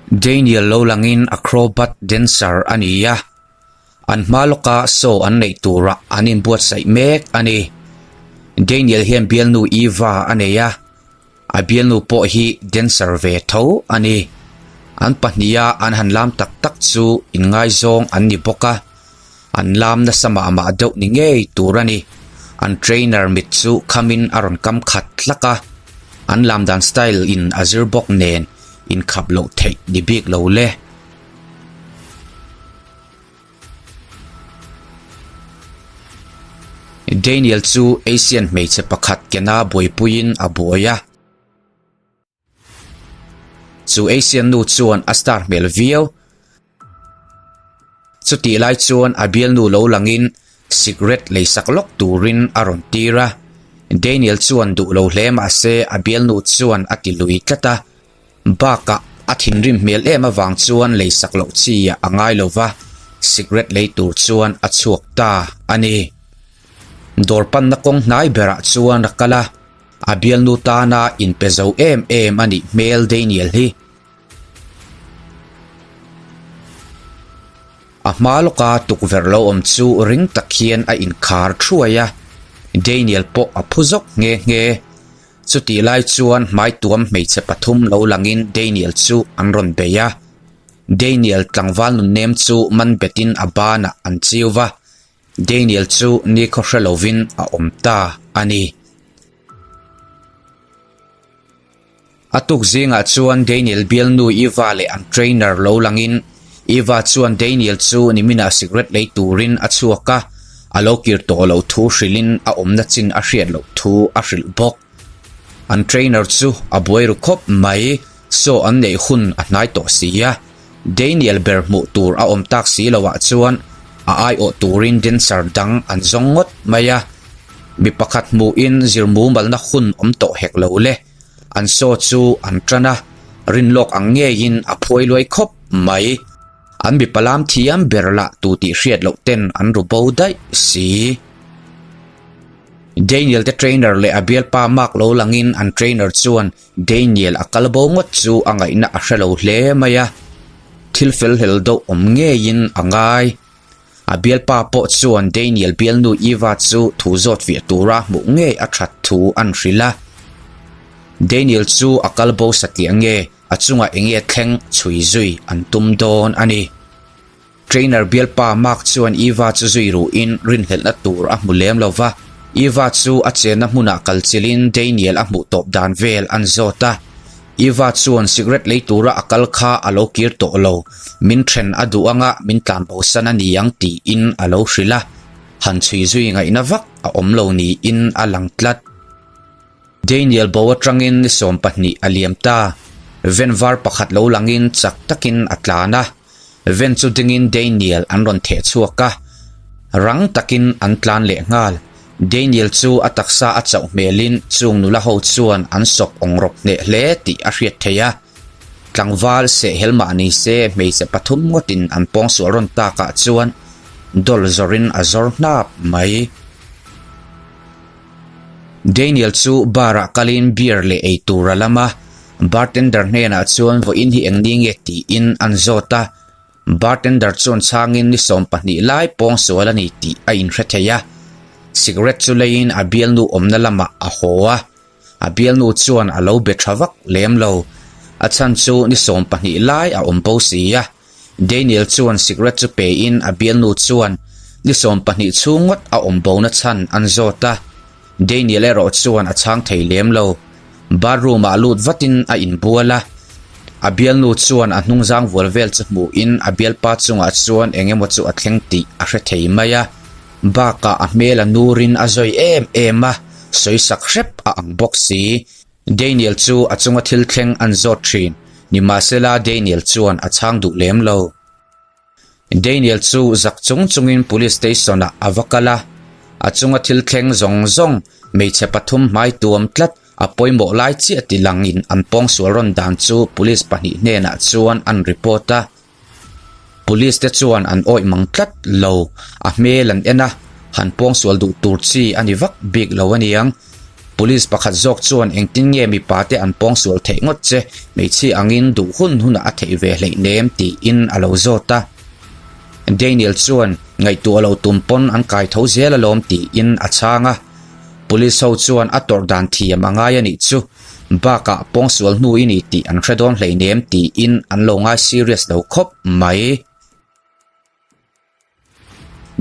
Daniel lo langin acrobat dancer a ni a, an hma lawka show an neih turah an inbuatsaih mek a ni. Daniel hian bialnu Eva a nei a. A bialnu pawh hi dancer ve tho a ni. An pahniha an han lam tak tak chu inngaizawng an ni bawk a, an lam nasa mah mah deuh ni ngei tur a ni. An trainer mit chu khamin a rawn kam khat hlak a, an lam dan style in a zir bawk nen inkhap loh theih ni bik lo le. Daniel chu Asian hmeichhe pakhat kena buaipuiin a buai a. Chu Asian nu chuan a star hmel viau. Chutih lai chuan a bialnu lo langin cigarette leisak lawk turin a rawn tir a. Daniel chuan duh lo hle mahse a bialnu chuan a ti lui tlat a. Bakah a thinrim hmel em avang chuan lei sak loh chi ah a ngai lo va, cigarette lei tur chuan a chhuak ta a ni. Dawr panna kawng hnai berah chuan a kal a, a bialnu tana inpe zo em em a nih hmel Daniel hi. A hma lawka tukverh lo awm chu ring tak hian a inkhar thuai a, Daniel pawh a phu zawk nghe nghe. Chutih lai chuan hmaituam hmeichhe pathum lo langin Daniel chu an rawn bei a. Daniel tlangval nunnem chu man betin a banah an chiu va, Daniel chu nikhaw hre lovin a awm ta a ni. A tuk zingah chuan Daniel bialnu Eva leh an trainer lo langin Eva chuan Daniel chu niminah cigarette lei turin a chhuak a, a lo kir tawh loh thu hrilhin a awmna chin a hriat loh thu a hrilh bawk. An trainer chu a buai ru khawp mai, saw an neih hun a hnai tawh si a, Daniel ber hmuh tur a awm tak si loh ah chuan a aiawh turin dancer dang an zawng ngawt mai a, mi pakhat hmuhin zir mumalna hun awm tawh hek lo le. An saw chu an tan a, rinlawk ang ngeiin a phuai luai khawp mai. An mipa lam thiam ber lah tu tih hriat loh ten an ru bo daih si. Daniel te trainer leh a bialpa Mark lo langin an trainer chuan Daniel a kal bo ngawt chu a ngaihna a hre lo hle mai a, thil fel hlel deuh awm ngeiin a ngai. A bialpa pawh chuan Daniel bialnu Eva chu thu zawt fiah tura hmuh ngei a that thu an hrilh a. Daniel chu a kal bo satliah nge a chungah enge thleng chhui zui an tum dawn a ni. Trainer bialpa Mark chuan Eva chu zui ruhin rinhlelhna tur a hmu lem lo va, Eva chu a chenna hmunah kal chilhin Daniel a hmuh tawp dan vel an zawt a. Eva chuan cigarette lei tura a kal kha a lo kir tawh lo, min then a duh anga min tlan bosan a ni ang tiin a lo hrilh a, han chhui zui ngaihna vak a awm lo niin a lang tlat. Daniel bo atangin ni 20 a liam ta, ven var pakhat lo langin chak takin a tlan a. Ven chu dingin Daniel an rawn theh chhuak a, rang takin an tlan leh nghal. Daniel chu a taksa a chauh hmelin chung nula ho chuan an sawp awng rawp hneh hle tih a hriat theih a. Tlangval sehhel mah ni se hmeichhe pathum ngawtin an pawngsual rawn takah chuan dawl zawrin a zawr hnap mai. Daniel chu bar ah kalin beer leh ei tur a lam a, bartender hnenah chuan vawiin hi eng ni nge tiin an zawt a, bartender chuan chhangin ni 20 lai pawngsual a ni tih a inhre thei a, cigarette chu leiin a bialnu awmna lamah a haw a, a bialnu chuan a lo be tha vak lem lo, a chhan chu ni 20 lai a awm bo si a. Daniel chuan cigarette chu pein a bialnu chuan ni 20 chhung ngawt a awm bona chhan an zawt a, Daniel erawh chuan a chhang thei lem lo. Bathroom ah lut vatin a inbual a, a bialnu chuan a hnungzang vual vel chu hmuhin a bialpa chungah chuan eng emaw chu a thleng tih a hre thei mai a, bakah a hmel a nurin a zawi em em a, sawisak hrep a ang bawk si. Daniel chu a chunga thil thleng an zawt thin, nimahsela Daniel chuan a chhang duh lem lo. Daniel chu zak chung chungin police station ah a va kal a, a chunga thil thleng zawng zawng hmeichhe pathum hmai tuam tlat a pawimawh lai chiah ti langin an pawngsual rawn dan chu police pahnih hnenah chuan an report a. Police te chuan an awih mang tlat lo, a hmel an en a, han pawngsual duh tur chi a ni vak bik lo aniang. Police pakhat zawk chuan engtin nge mipa te an pawngsual theih ngawt che, hmeichhia angin duh hun hunah a theih ve hleih nem tiin a lo zawt a. Daniel chuan ngaihtuah lo tum pawn an kai tho zel alawm tiin a chhang a. Police ho chuan a tawrh dan thiam a ngai a nih chu, bakah pawngsual hnu i ni tih an hre dawn hleinem tiin an lo ngai serious lo khawp mai.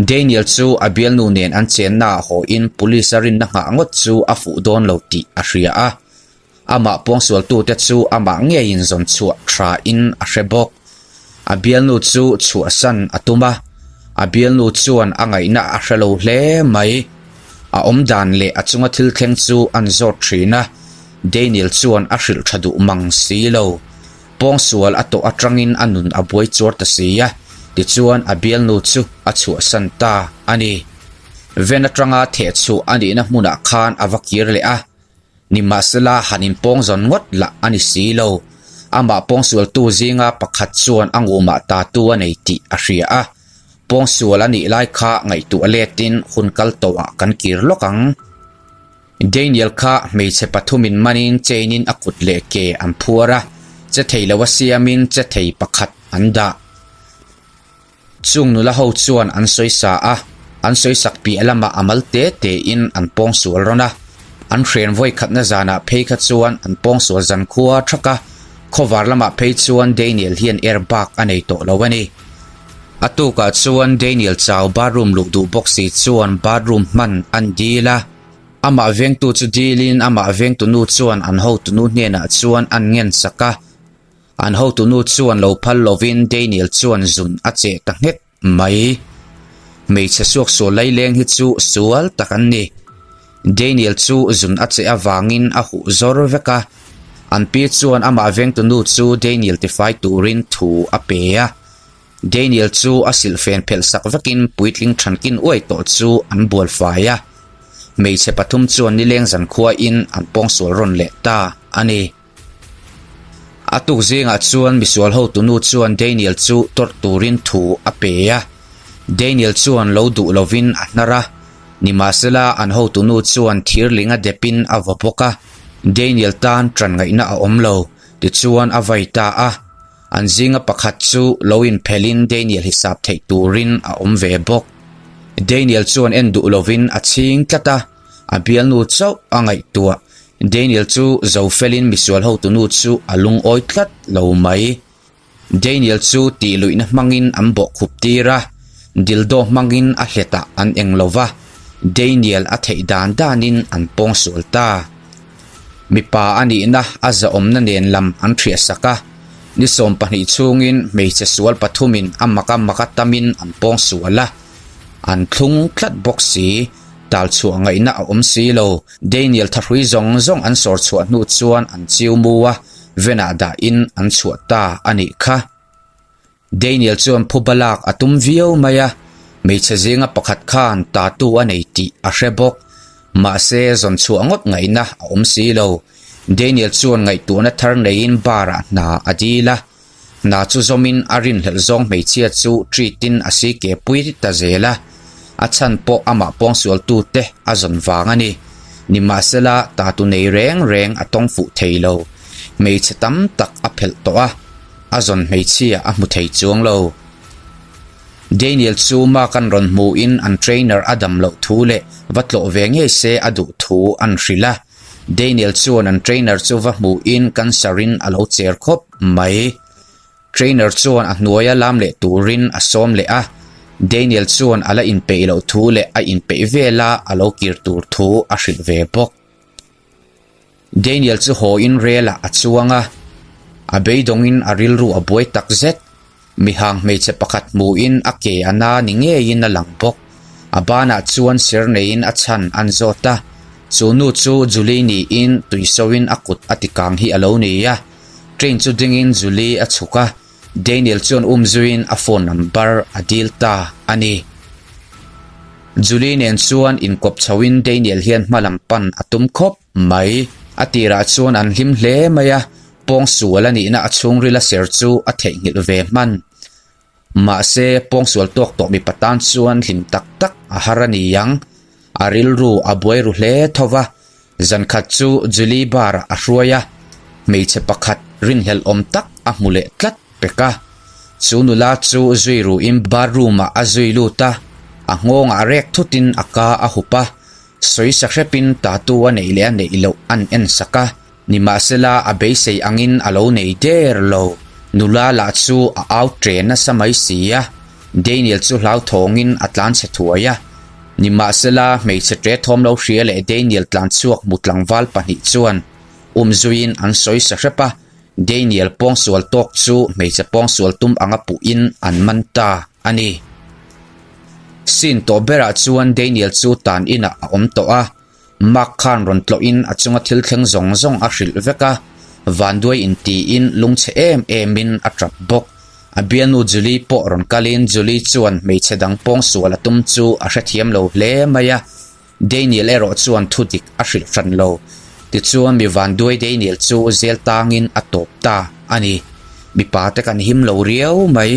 Daniel chu a bialnu nen an chenna ah hawiin police a rinna nghah ngawt chu a fuh dawn lo tih a hria a. Amah pawngsualtute chu amah ngeiin zawn chhuah tha in a hre bawk. A bialnu chu chhuahsan a tum a, a bialnu chuan a ngaihna a hre lo hle mai. A awmdan leh a chunga thil thleng chu an zawt thin a, Daniel chuan a hrilh tha duh mang si lo. Pawngsual a tawh atangin a nun a buai chuar ta si a, tichuan a bialnu chu a chhuahsan ta a ni. Ven atanga thehchhuah a nihna hmunah khan a va kir leh a, nimahsela han inpawng zawn ngawt lah a ni si lo. Amah pawngsualtu zinga pakhat chuan a ngumah tatu a nei tih a hria a, pawngsual a nih lai kha ngaihtuah letin hun kal tawhah kan kir lawk ang. Daniel kha hmeichhe pathumin manin chain-in a kut leh ke an phuar a, che thei lo a siamin che thei pakhat an dah. Chung nula ho chuan an sawi sa a, an sawi sak piah lamah a mal te tein an pawng sual rawn a. An hren vawi khatna zanah phei kha chuan an pawng sual zan khua thak a, khawvar lamah phei chuan Daniel hian air bag a nei tawh lo a ni. A tukah chuan Daniel chau bathroom luh duh bawk si chuan bathroom hman an dil a. Amah vengtu chu dilin amah vengtunu chuan an hotunu hnenah chuan an ngen sak a. An hotunu chuan lo phal lovin Daniel chuan zun a cheh ta nghek mai. Hmeichhe suaksual laileng hi chu sual tak an ni. Daniel chu zun a cheh avangin a huh zawr vek a. An pi chuan amah vengtunu chu Daniel tifai turin thu a pe a. Daniel chu a silhfen phelh sak vekin puitling thankin uai tawh chu an bual fai a. Hmeichhe pathum chuan nileng zankhuain an pawngsual rawn leh ta a ni. A tuk zingah chuan misual hotunu chuan Daniel chu tawrh turin thu a pe a. Daniel chuan lo duh lovin a hnar a. Nimahsela an hotunu chuan thirling a depin a vaw bawk a. Daniel tan ṭan ngaihna a awm lo, tichuan a vai ta a. An zinga pakhat chu lo inphelhin Daniel hisap theih turin a awm ve bawk. Daniel chuan en duh lovin a chhing tlat a, a bialnu chauh a ngaihtuah. Daniel chu zo felin misual hotunu chu a lungawi tlat lo mai. Daniel chu tih luihna hmangin an bawhkhup tir a, dildo hmangin a hletah an eng lo va, Daniel a theih dan danin an pawngsual ta. Mipa a nihna a zahawmna nen lam an hriahsak a, ni 12 chhungin hmeichhe sual pathumin a maka maka tamin an pawng sual a, an thlung tlat bawk si, tal chhuah ngaihna a awm si lo. Daniel thahrui zawng zawng an sawr chhuah hnu chuan an chiu mu a, venah dahin an chhuah ta a nih kha. Daniel chuan phuba lak a tum viau mai a, hmeichhe zinga pakhat khan tattoo a nei tih a hre bawk. Mahse, zawn chhuah ngawt ngaihna a awm si lo. Daniel chuan ngaihtuahna thar neiin bar ah hna a dil a, hna chu zawmin a rinhlelh zawng hmeichhia chu treat in a si ke pui ta zel a, a chhan pawh amah pawngsualtute a zawn vang a ni. Nimahsela, tattoo nei reng reng a tawng fuh thei lo. Hmeichhe tam tak a phelh tawh a. A zawn hmeichhia a hmu thei chuang lo. Daniel chu Mark an rawn hmuhin an trainer a dam loh thu leh va tlawh ve ngei se a duh thu an hrilh a. Daniel chuan an trainer chu va hmuhin cancer in a lo cher khawp mai. Trainer chuan a hnuaia lam leh turin a sawm leh a. Daniel chuan a la inpeih loh thu leh a inpeih vela a lo kir tur thu a hrilh ve bawk. Daniel chu haw in rel ah a chuang a, a beidawngin a rilru a buai tak zet. Mihang hmeichhe pakhat hmuhin a ke a na ni ngeiin a lang bawk. A banah chuan ser neiin a chhan an zawt a, chu nu chu Julie niin tuisoin a kut a ti kang hi a lo ni a. Train chu dingin Julie a chhuk a, Daniel chuan um zuiin a phone number a dil ta a ni. Julie nen chuan inkawp chhoin Daniel hian hma lam pan a tum khawp mai. A tirah chuan an hlim hle mai a, pawngsual a nihna a chhungril a ser chu a theihnghilh ve hman. Mahse, pawngsual tawk tawh mipa tan chuan hlim tak tak a har a ni ang. A rilru a buai ru hle tho va. Zan khat chu Julie bar-ah a hruai a, hmeichhe pakhat rinhlelh awm tak a hmu leh tlat pek a. Chu nula chu zui ruhin bar room-ah a zui lut a, a nghawngah rek thutin a ka a hup a, sawisa hrepin tattoo a neih leh a neih loh an en sak a. Nimahsela a beisei angin a lo nei der lo. Nula lah chu a au ṭe nasa mai si a, Daniel chu hlauthawngin a tlanchhe thuai a. Nimahsela hmeichhe ṭe thawm lo hria leh Daniel tlanchhuak hmu tlangval pahnih chuan umzuiin an sawi sa hrep a, Daniel pawngsual tawk chu hmeichhe pawngsual tum anga puhin an man ta a ni. Scene tawh berah chuan Daniel chu tan inah a awm tawh a. Mark khan rawn tlawhin a chunga thil thleng zawng zawng a hrilh vek a, vanduai intiin lungchhe em emin a tap bawk. A bialnu Julie pawh rawn kalin Julie chuan hmeichhe dang pawngsual a tum chu a hrethiam lo hle mai a, Daniel erawh chuan thu dik a hrilh hran lo. Tichuan mi vanduai Daniel chu zel tangin a tawp ta a ni. Mipa te kan him lo riau mai.